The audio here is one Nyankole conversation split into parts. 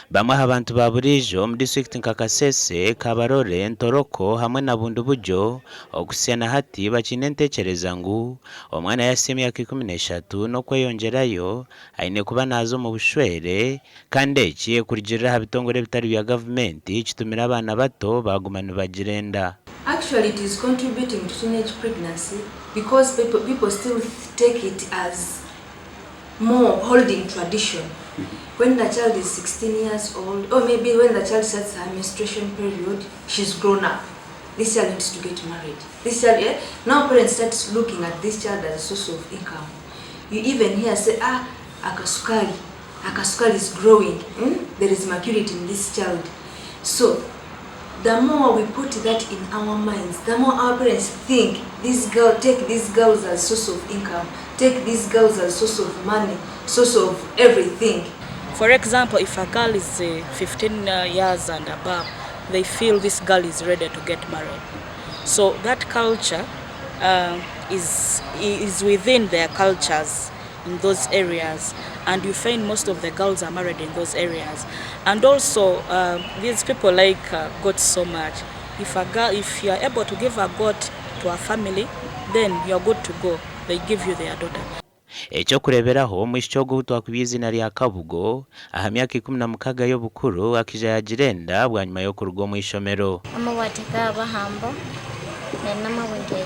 Bamwe aha bantu ba buriijo omu disiturikiti nka Kasese, Kabarole, Ntoroko hamwe na Bundibugyo okuhitsya na hati bakiine entekyereza ngu omwana yahitsya emyaka 13 n'okweyongyerayo aine kuba naaza omu bushwere kandi eki ekurugiirira aha bitongore ebitari bya gavumenti kitumire abaana bato baaguma nibagira enda. Actually it is contributing to teenage pregnancy because people people still take it as more holding tradition when the child is 16 years old or maybe when the child starts her menstruation period she's grown up this child needs to get married this child eh? now parents start looking at this child as a source of income you even hear say ah akasukari akasukari is growing hmm? there is maturity in this child so the more we put that in our minds the more our parents think this girl take these girls as source of income take these girls as source of money source of everything For example, if a girl is 15 years and above, they feel this girl is ready to get married. So that culture is within their cultures in those areas, and you find most of the girls are married in those areas. And also, these people like goats so much. If a girl, if you are able to give a goat to a family, then you are good to go. They give you their daughter. Eky'okureeberaho, omwishiki ogwo ou twakubya eiziina rya Kabugo, aha myaka 16 y'obukuru akaija yaagira enda bwanyima y'okuruga omu ishomero. Amabwati kaabahamba, neryo n'amabwinti ayi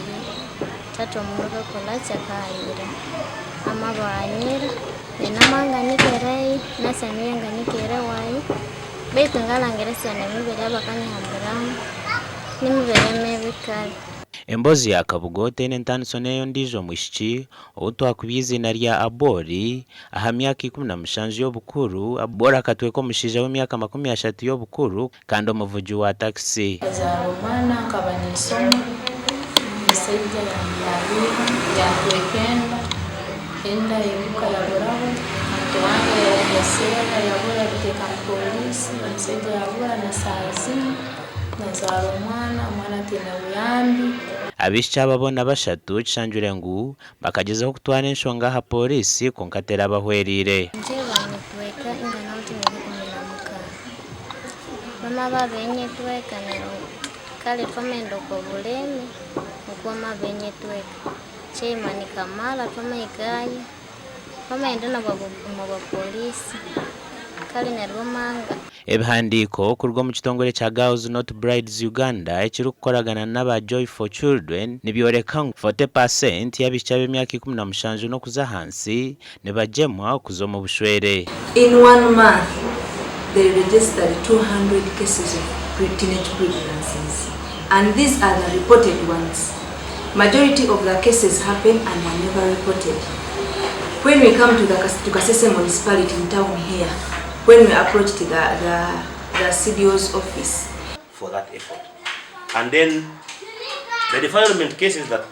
tata omundu kakola ki akahanyira. Amabahanyira, neryo namanganikirayo, nasya niyo anganikire wayi, baitu ngalangira esyana emibere eyabakanyihambiramu, nimibere mibi kale. Emboozi ya Kabugo teine ntaaniso n'ey'ondiijo mwishiki ou twakubya eiziina rya Abori. Aha myaka 17 y'obukuru, Abori akatweka omushaija w'emyaka 30 y'obukuru kandi omuvugi wa takisi. Nkazaara omwana nkaba ninsoma, omusaija yandabiiha yantweka enda, enda yaimuka yaburaho, ante wange yaserra yabura yabiteeka mu poliisi, omusaija yabura na saaha zinu nazaara omwana, omwana ataine buyambi. Abaishiki aba boona bashatu kishanjwire ngu bakagyezaho kutwara enshonga aha pooriisi kwonka terabahwereire. Nje banyetweka ingana oti nili 16. Bama babenyetweka neryo kale twamenda okwo bulemi nikwo mabenyetweka. Chairman Kamala twamahikayo, twamagenda omu bapolisi kale neryo bamanga. Ebihandiiko kuruga omu kitongore kya Girls Not Brides Uganda ekirikukoragana n'aba Joy for Children nibyoreka ngu 40 per cent y'abaishiki ab'emyaka 17 n'okuza ahansi nibagyemwa kuza omu bushwere. In one month, they registered 200 cases of teenage pregnancies and these are the reported ones. Majority of the cases happen and are never reported. When we come to the to Kasese municipality in town here, when we approached the CDO's office, for that effort. And then the defilement cases that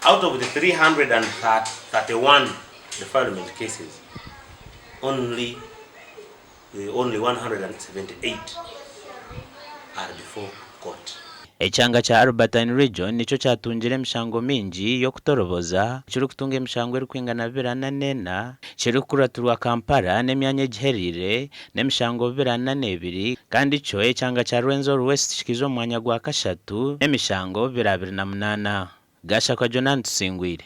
out of the 331 defilement cases, only 178 are before court. Ekyanga kya Albertine Region nikyo kyatungire emishango mingi y'okutoroboza, kirikutunga emishango erikwingana 244, kirikukuratirwa Kampala n'emyanya egihereire n'emishango 242 kandi kyo ekyanga kya Rwenzori West kikiija omu mwanya gwa kashatu n'emishango 228. Gashakwa Jonan Tusingwire.